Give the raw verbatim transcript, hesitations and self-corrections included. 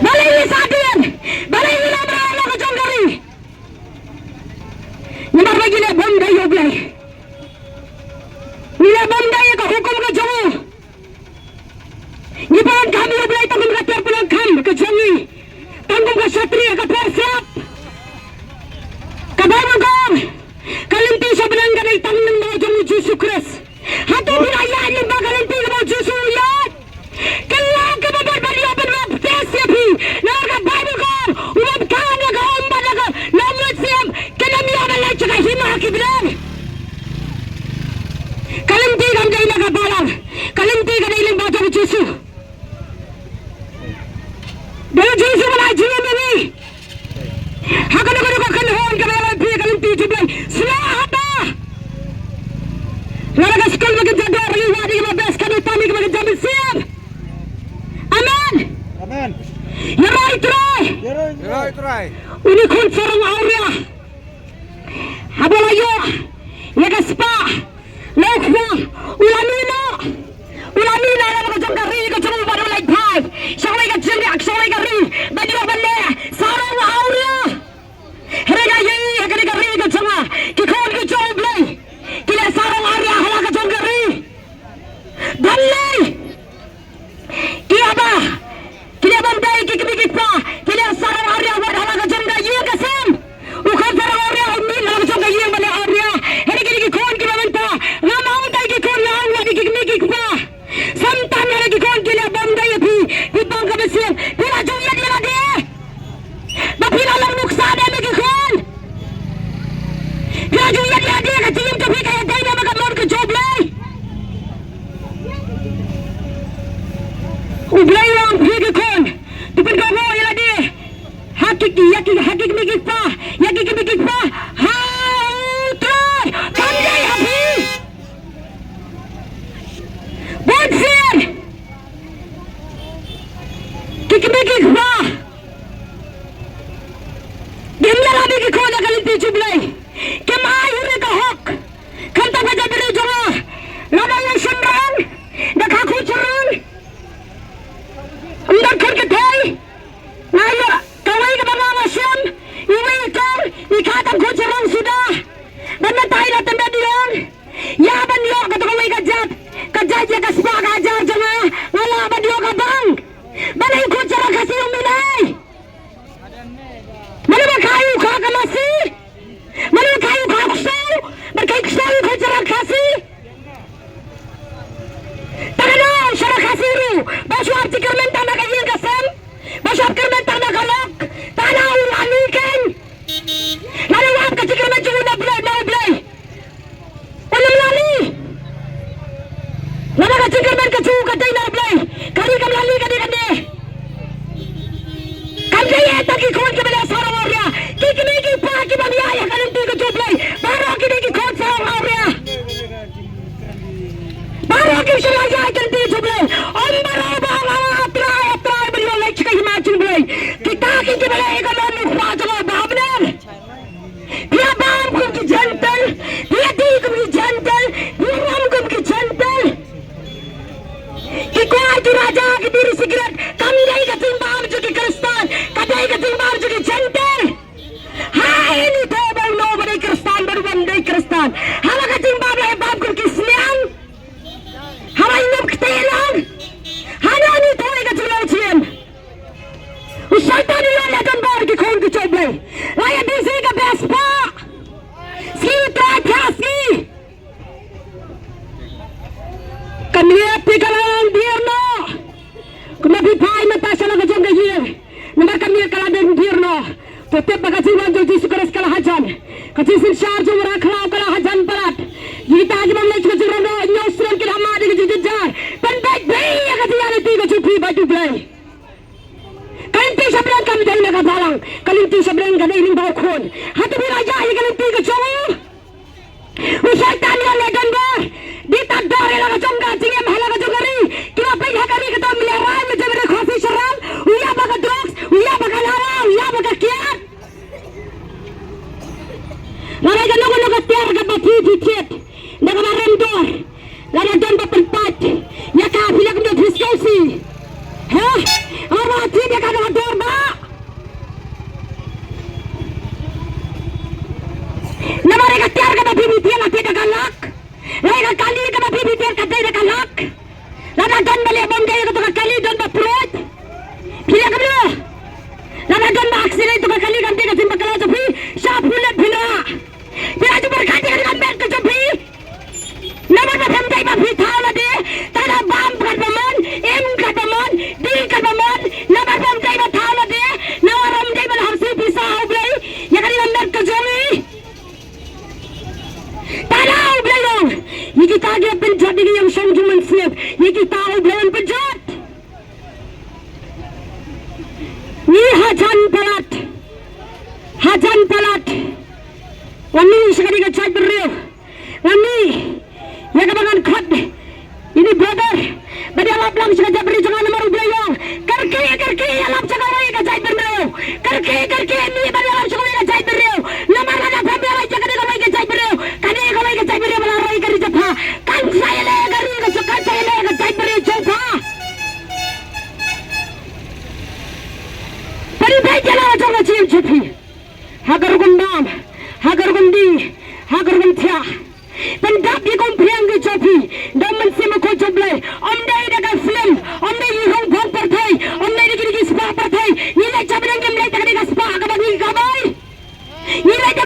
Balei ngi sahtien? Balei ngi la mraw la ka jong ka ri? Namar ba ngi leh bym dei ïa U Blei. Ngi leh bym dei ïa ka hukum ka jong u. Ngi pynlong kham ïa U Blei tang kum ka ter pynlong kham ka jong ngi. Tang kum ka shatri ka ter sap. Ka Baibl ka ong, ka lynti sha bneng ka dei tang lyngba jong u Jisu Khrist. Hato phi la ïaid lyngba ka lynti kaba u Jisu u ïaid? Kylla kaba bad ban ïoh ban ïoh baptis ïa phi. Namar ka Baibl ka ong, u bym khan ïa ka um bad ïa ka longmut siem kin ym ïoh ban leit sha ka hima ki bneng. Ka lynti kam dei na ka balang. Ka lynti ka dei lyngba jong u Jisu. Dei u Jisu ba la jingim ïa ngi. Ha kano kano ka kynhun kaba ïalam phi ïa ka lynti jong U Blei. Sngewbha. Lada ka skul ba kin jador ïa wad ïa kiba best, kano tami kiba kin jam mynsiem. Amen. Amen. Ïaroh ïa u Trai. Ïaroh ïa u Trai. Uni khun sarong awria. Haba la ïoh ïa ka spah, la u khun, u la mih noh. U la mih noh na ka jong ka ri ka jong u bad u leit phai shawei ka jingïaid, shawei ka ri, bad ïoh ban leh sarong awria. Hynrei nga ïohi ha kane ka ri ka jong nga, ki khun ki jong U Blei ki leh sarong awria ha la ka jong ka ri. Balei? Ki ïa ba, ki leh bym dei ki kmie ki kpa, ki leh sarong awria wat ha la ka jong ka ïing ka sem. U khun sarong awria u mih na la ka jong ka ïing ban leh awria. Hynrei kine ki khun kiba mynta, ngam ong dei ki khun, nga ong wat ïa ki kmie ki kpa. Sam tam ïa ki khun ki leh bym dei ïa phi, phi pang ka mynsiem, phi la ju ïeit ïa lade. Ba phi la long nuksa de me ki khun. Phi la ju ïa ïa de ka jingim jong phi ka ïa dei ne ba ka mon ka jong U Blei. U Blei u ong phi ki khun, to pynkohnguh ïa lade ha ki, ïa ki, ha ki kmie ki kpa, ïa ki kmie ki kpa ha U Trai. Kam dei ha phi. Bun sien ki kmie ki kpa kim ïa lade ki khun ïa ka lynti jong U Blei. Kim ai ïa ka hok. Khamtam ka jaitbynriew jong nga, lada ïa shynrang da ka khuid shynrang, ym don khun kynthei. Nga ïoh kawei kaba nga, nga shem iwei i kor i kha tang khuid shynrang suda. Bad mynta i la tymmen ïong ïa ban ïoh kata kawei ka jait, ka jait ïa ka spah ka hajar jong nga, nga lah ban ïoh ka bank. Balei u khun shynrang Khasi um mih noh? Mano ba kha ïa u kha ka masi? Mano ba kha ïa u kha ksaw? Ba kha ksaw ïa u khun shynrang Khasi? Tang hana u shynrang Khasi ruh ba shu hap jingkyrmen tang na ka ïing ka sem, ba shu hap kyrmen tang na ka lok. Tang hana u la mih kein. Lada u hap ka jingkyrmen jong u na Blei, na U Blei, u nym la mih. Lada ka jingkyrmen ka jong u ka dei na U Blei, ka ri kam la mih kane kane. Kam dei ïa kita ki khun kiba leh sarong awria, ki kmie ki kpa kiba ïaid ha ka lynti ka jong U Blei, baroh ki dei ki khun sarong awria. Baroh kim shym la ïaid ha ka lynti ka jong U Blei. Ym baroh ba ong, ah, Trai, ah, Trai, ban ïoh leit sha ka hima jong U Blei. Kita ki kiba leh ïa ka mon u Kpa jong u ba ha bneng. Phi ïa bam kum ki Jentil, phi ïa die kum ki Jentil, phi ïa ram kum ki Jentil. Ki kwai, ki raja, ki biri, sikret, kam dei ka jingbam jong ki Khristan, ka dei ka jingbam jong ki Jentil. Ha ini te ba uno ba dei Khristan, ba uno ba dei Khristan. Haba ka jingbam la bam kum ki sniang. Haba i nop kti lang. Hano ni te ka jinglong jingim. U Soitan u la don bad ki khun ki jong U Blei. La ïa dei shi ka best pa. Shi u trai pa shi. Ka miet phi ka la long dier noh. Kumba phi phai mynta sha la ka jong ka ïing. Namar ka miet ka la don dier noh. To tip ba ka jingwan jong Jisu Khrist ka la hajan. Ka jingsynshar jong u Mara Khlaw ka la hajan palat. Ïa kita ki bym leit sha ka jingrongbah, ñiew srem ki la mad ïa ka jingjynjar. Pynbeit bha ïa ka jingïaid lynti ka jong phi bad U Blei. Ka lynti sha bneng kam dei na ka balang. Ka lynti sha bneng ka dei lyngba u khun. Hato phi la ïaid ïa ka lynti ka jong u? U Soitan u la don bor. Dei ta dor ïa la ka jong ka jingim ha la ka jong ka ri. Kiba peit ha ka ri ka dom ïa rai, me jong ri Khasi sharam. U ïa ba ka drugs, u ïa ba ka lawa, u ïa ba ka kiad. Lada kano kano ka tiar kaba phi phi thied da kaba rem dor, lada don ba pynpait ïa ka, phi leh kumno, phi sngewsih? Ha? Haba Ki dei ka dor ba. Namar ïa ka tiar kaba phi bi tiar la tiar da ka lak. La ïa ka kali kaba phi bi tiar ka dei da ka lak. Lada don ba leh bym dei ka to ka kali don ba pruit. Phi leh kumno? Lada don ba accident to ka kali kam dei ka jingbakhraw jong phi. Sha phulet phi la. Phi la ju pyrkhat ïa ka met ka jong phi. Namar ba phim dei ba phi thaw lade, tada bam katba mon, im katba mon, dih katba mon, namar ba phim dei ba thaw lade, namar ba phim dei ba la hap siew pisa ha U Blei, ïa kane ka met ka jong ngi. Tada U Blei long, ïa kita ki la pynjot ïa ki ïing shong jong U Mynsiem, ïa kita U Blei un pynjot. Ngi hajan palat, hajan palat. Wan ngi sha kane ka jaitbynriew. Wan ngi ïa kaba ngan khot ïa ine i brother ba dei ïalap lang sha ka jaitbynriew jong nga namar U Blei long. Kyrkieh kyrkieh ïalap sha kawei ka jaitbynriew. Kyrkieh kyrkieh ine ba dei ïalap sha kawei ka jaitbynriew. Namar lada phim ïalap sha kane kawei ka jaitbynriew, kane kawei ka jaitbynriew ba la roi ka ri ka jong pha kan sa ïaleh ka ri ka jong, kan sa ïaleh ka jaitbynriew jong pha. Pynbeit ïa la jong ka jingim jong phi ha ka rukom